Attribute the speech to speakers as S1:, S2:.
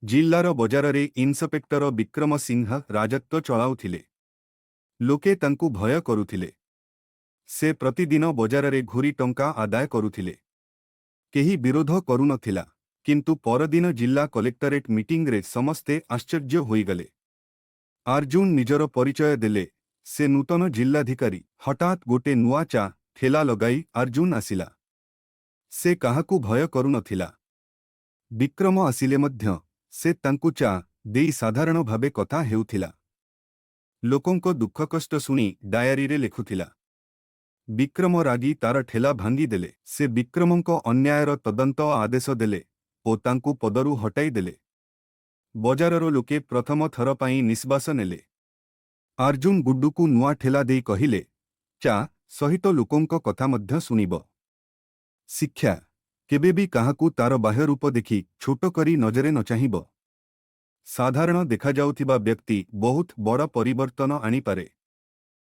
S1: ଜିଲ୍ଲାର ବଜାରରେ ଇନ୍ସପେକ୍ଟର ବିକ୍ରମ ସିଂହ ରାଜତ୍ୱ ଚଳାଉଥିଲେ। ଲୋକେ ତାଙ୍କୁ ଭୟ କରୁଥିଲେ। ସେ ପ୍ରତିଦିନ ବଜାରରେ ଘୂରି ଟଙ୍କା ଆଦାୟ କରୁଥିଲେ। କେହି ବିରୋଧ କରୁନଥିଲା। କିନ୍ତୁ ପରଦିନ ଜିଲ୍ଲା କଲେକ୍ଟରେଟ୍ ମିଟିଂରେ ସମସ୍ତେ ଆଶ୍ଚର୍ଯ୍ୟ ହୋଇଗଲେ। ଆର୍ଜୁନ ନିଜର ପରିଚୟ ଦେଲେ, ସେ ନୂତନ ଜିଲ୍ଲାଧିକାରୀ। ହଠାତ୍ ଗୋଟେ ନୂଆ ଚା ଠେଲା ଲଗାଇ ଆର୍ଜୁନ ଆସିଲା। ସେ କାହାକୁ ଭୟ କରୁନଥିଲା। ବିକ୍ରମ ଆସିଲେ ମଧ୍ୟ ସେ ତାଙ୍କୁ ଚା ଦେଇ ସାଧାରଣ ଭାବେ କଥା ହେଉଥିଲା। ଲୋକଙ୍କ ଦୁଃଖକଷ୍ଟ ଶୁଣି ଡାୟାରୀରେ ଲେଖୁଥିଲା। ବିକ୍ରମ ରାଗି ତାର ଠେଲା ଭାଙ୍ଗିଦେଲେ। ସେ ବିକ୍ରମଙ୍କ ଅନ୍ୟାୟର ତଦନ୍ତ ଆଦେଶ ଦେଲେ ଓ ତାଙ୍କୁ ପଦରୁ ହଟାଇ ଦେଲେ। ବଜାରର ଲୋକେ ପ୍ରଥମ ଥର ପାଇଁ ନିଶ୍ୱାସ ନେଲେ। ଆର୍ଜୁନ ଗୁଡ୍ଡୁକୁ ନୂଆ ଠେଲା ଦେଇ କହିଲେ, ଚା ସହିତ ଲୋକଙ୍କ କଥା ମଧ୍ୟ ଶୁଣିବ। ଶିକ୍ଷା: କେବେ ବି କାହାକୁ ତାର ବାହ୍ୟ ରୂପ ଦେଖି ଛୋଟ କରି ନଜରେ ନ ଚାହିଁବ। ସାଧାରଣ ଦେଖାଯାଉଥିବା ବ୍ୟକ୍ତି ବହୁତ ବଡ଼ ପରିବର୍ତ୍ତନ ଆଣିପାରେ।